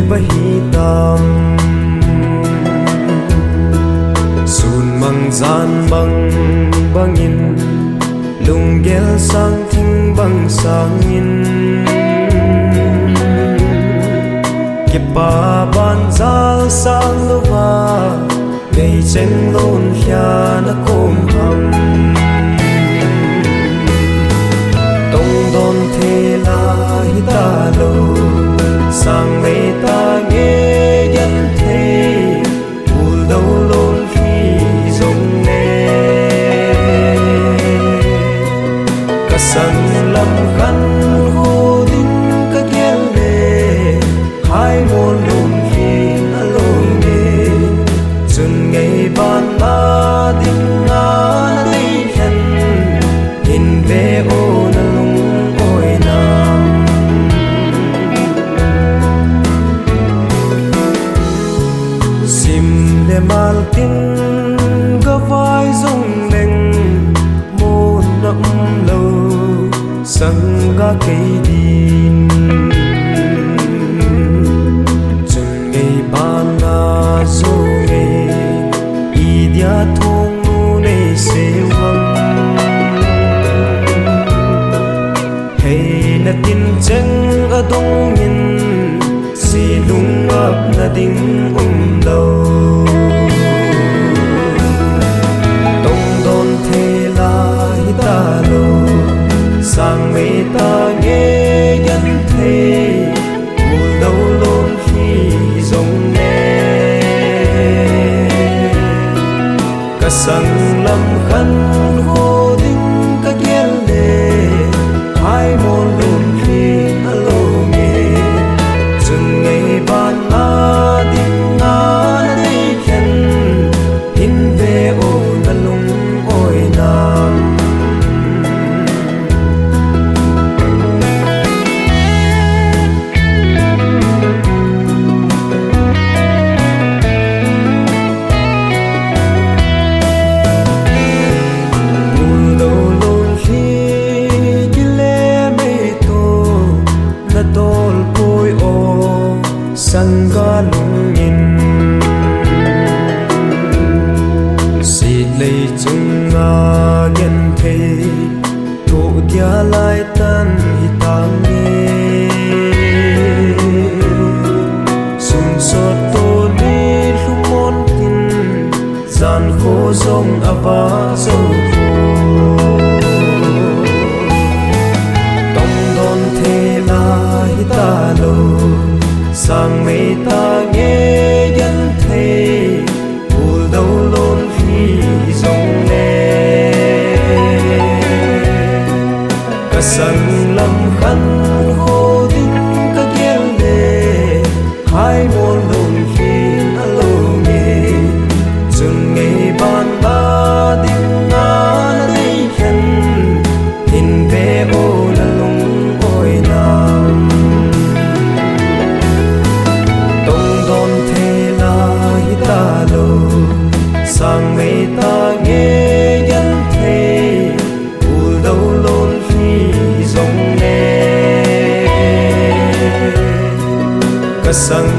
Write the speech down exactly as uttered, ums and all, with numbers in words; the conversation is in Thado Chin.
vahi tam. Sun mang jan mang bangin, lunggel sang thing bang sangin, kipa ban jal sang louva, ngei cheng lon hian a kom ham. Tong don thei la hi ta lo, sang mei ta nge gen thei, bul do lon hi zong le, ka sang lam khan ho ding ka gel le, hai mo lum hi a lo nge, chun ngei ban na ding na na dei hen, in ve o na lung oi nam. Sim le mal tin ka vai zong leng, mo na um lo, sang ka kei din. Chun ngei ban na zo ngei, i dia thong nu nei se wang. Hei na tin cheng a dongin, si lung ap na ding um lo. Tong don thei la hi ta lo, sang mei ta nge gen thei, bul do lon hi zong le, ka sang lam khan ho ding ka gel le, hai mo lum hi a lo nge, chun ngei ban na ding na na dei hen, in ve o na lung oi nam. Bul do lon hi kile mei to, na dol poi o, sang ka lungin. Sit lei chunga ngen thei, thoh dia lai tan hi ta nge. Sun sot to ni lhumon tin, zan kho zong a va zo. Tong don thei la hi ta lo, sang mei ta nge gen thei, bul do lon hi zong le, ka sang lam khan ho ding ka gel le, hai mo lom hi a lo nge, chun ngei ban na ding na na dei hen, in ve o na lung oi nam. Tong don thei la hi ta lo, sang mei ta nge gen thei, bul do lon hi zong le, ka sang